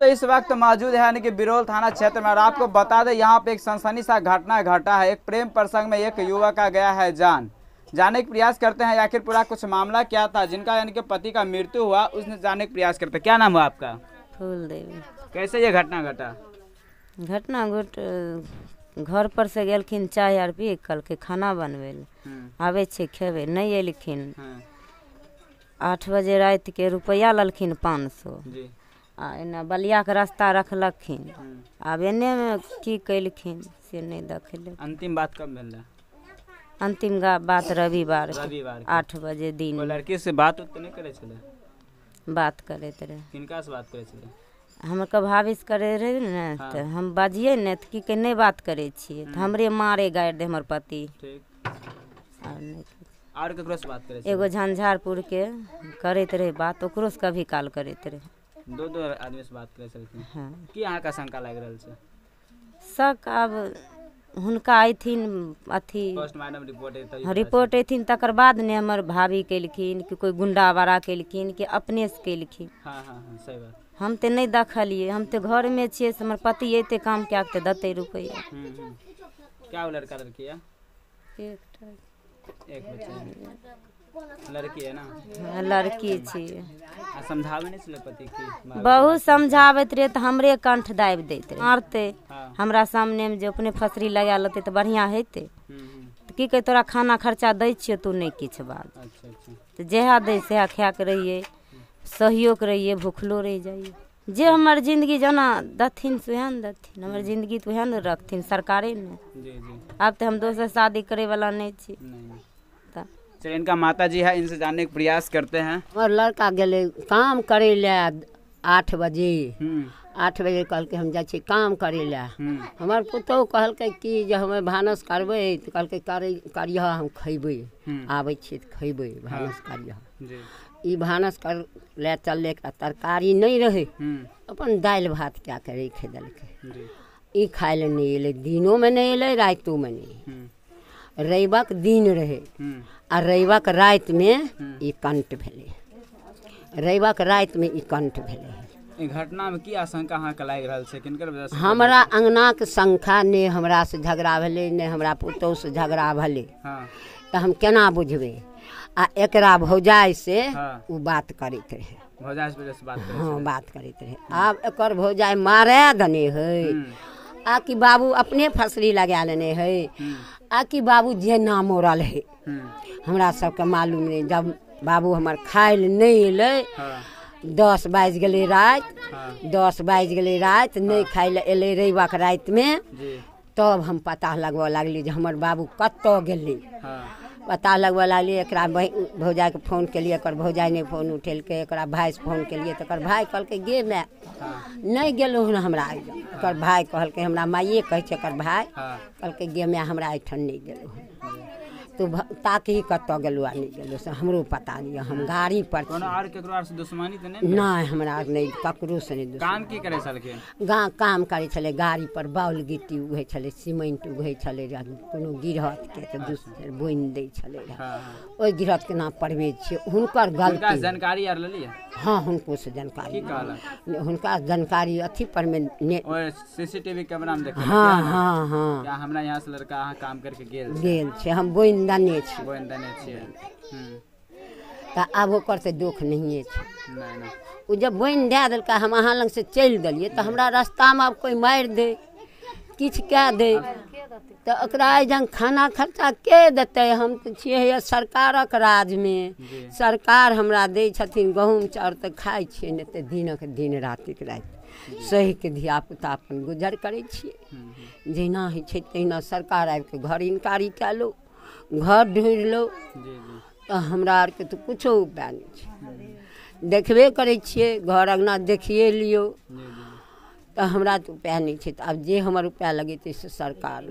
तो इस वक्त मौजूद है यानी कि बिरौल थाना क्षेत्र में। और आपको बता दें यहाँ पे एक सनसनी सा घटना घटा है। एक प्रेम प्रसंग में एक युवक का गया है जान। जाने के प्रयास करते हैं आखिर पूरा कुछ मामला क्या था, जिनका यानी कि पति का मृत्यु हुआ उसने जाने के प्रयास करते। क्या नाम हुआ आपका? फूल देवी। कैसे ये घटना घटा? घटना घट घर पर से गेलखिन चाय आर पी कहलकै खाना बनबै लए, आबै छै खेबै, नहि एलखिन। 8 बजे राति के रुपैआ लेलखिन 500 आ एना बलियाके रास्ता रखलखिन। आब एनेमे की केलखिन से नहि देखल। अंतिम बात कब भेल? अंतिम बात रविवार 8 बजे दिन। लड़की से बात उत नहीं करे छलै? बात करैत रहे। किनका से बात करे छलै? हमर भाभी से करे रहे ने। हाँ। तऽ हम बजियै ने तऽ की कहै नहि बात करै छियै तऽ हमरे मारे गारि दे हमर पति। ठीक। आर नहि और ककरो से बात करे? एगो झंझारपुर के करैत रहे बात, ओकरो से कभी काल करैत रहे। दो दो आदमी से बात करे छलखिन। हाँ। की अहाँके शंका लागि रहल छै? शक आब हुनका अयथिन अथी पोस्टमार्टम रिपोर्ट रिपोर्ट अयथिन तकर बाद ने हमर भाभी केलखिन कि कोइ गुंडा वारा केलखिन कि अपने से केलखिन। हाँ हाँ हाँ, सही बात। हम तऽ नहि देखलियै, हम तऽ घरमे छियै, से हमर पति अयतै काम कए कऽ तऽ देतै रुपैआ। क्या लड़का लड़की है? एकटा एक बच्चा लड़की है ना? हाँ, लड़की छियै। समझाबै नहि छलै पति की? बहुत समझाबैत रहे तऽ हमरे कंठ दाबि दैत रहे, मारतै। हमरा सामनेमे जे अपने फसरी लगा लेतै तऽ बढ़िआँ हेतै। तऽ की कहै तोरा खाना खर्चा दै छियौ तू नहि किछु बाज। तऽ जएह दै सएह खाए कऽ रहियै, सहयोग रहियै, भुखलो रहि जाइए। जे हमर जिन्दगी जेना देथिन सएह ने देथिन, हमर जिन्दगी तऽ वएह ने रखथिन सरकारे ने। आब तऽ हम दोसर शादी करैवला नहि छी। चलिए, इनका माता जी है, इनसे जानने के प्रयास करते हैं। और लड़का गेलै काम करे ले 8 बजे। 8 बजे कहलकै हम जाइ छी काम करे ले। हमर पुतोहु कहलकै कि जे हमे भानस करबै, तऽ कहलकै करिह हम खैबै, आबै छियै तऽ खैबै, भानस करिह। ई भानस कर ले चललै, तरकारी नहि रहै, अपन दालि भात कए कऽ राखि देलकै। ई खाय लए नहि एलै, दिनोमे नहि एलै, रातिओमे नहि। रविक दिन रहै आ रविक रातिमे ई कंठ भेलै। रविक रातिमे ई कंठ भेलै। ई घटना में की आशंका अहाँके लागि रहल छै, किनकर वजह से? हमरा अङ्गनाके शंका नहि हमरा से झगड़ा भेलै, नहि हमरा पुतोहु से झगड़ा भेलै। हाँ। तऽ हम केना बुझबै? आ एकरा भौजाइ से ओ बात करैत रहै। भौजाइ से बात? हाँ, बात करैत रहै। आब एकर भौजाइ मारे देने है आ कि बाबू अपने फसरी लगा लेने है आ कि बाबू जेना मरल है, हमरा सबके मालूम नहि। जब बाबू हमर खाय लए नहि एलै, 10 बाजि गेलै राति, 10 बाजि गेलै राति, नहि खाय लए एलै रविक रातिमे, तब हम पता लगबऽ लागली जे हमर बाबू कतऽ गेलै। पता लगबऽ लागलियै, एकरा भौजाइके फोन केलियै, एकर भौजाइ नहि फोन उठेलकै। एकरा भाइसँ फोन केलियै तऽ एकर भाइ कहलकै गे माय नहि गेलहुँ हन हमरा। एकर भाइ कहलकै, हमरा माइए कहै छै एकर भाइ, कहलकै गे माय हमरा एहिठाम नहि गेलहुँ हन, तू ताकही कतऽ गेलहुँ आ नहि गेलहुँ से हमरो पता नहि। हम गाड़ी पर नहि, हमरा नहि ककरोसँ नहि। काम की करै छलखिन? काम करै छलै गाड़ी पर, बाउल गिट्टी उघै छलै, सीमेंट उघै छलै, कोनो गिरहतके तऽ दोसर बोनि दै छलै। ओहि गिरहतके नाम परवेज छियै। हुनकर गलती जानकारी आर लेलियै? हाँ, हुनको से जानकारी। हुनका जानकारी अथी पर में सीसीटीवी कैमरा में देखल? हाँ हाँ हाँ, हमरा यहाँ से लड़का अहाँ काम करके गेल गेल छै, हम बोनि देने छी। बोनि देने छियै। तऽ आब ओकर तऽ दुख नहिए छै। ओ जब बोनि दए देलकै, हम अहाँ लग से चलि देलियै, तऽ हमरा रास्तामे आब कोइ मारि दै, किछु कए दै, तऽ ओकरा एहिठाम खाना खर्चा के देतै? हम तऽ छियै सरकारक राजमे, सरकार हमरा दै छथिन गहूँम चाउर तऽ खाइ छियै, नहि तऽ दिनक दिन रातिक राति सहिके धियापुता अपन गुजर करै छियै। जहिना होइ छै तहिना सरकार आबिके घर इनकारी कए लो, घर ढूँढि लो, तऽ हमरा आरके तऽ किछो उपाय नहि छै। देखबे करै छियै, घर अङ्गना देखिए लियौ, तऽ हमरा तऽ उपाय नहि छै। तऽ आब जे हमर उपाय लगेतै से सरकार।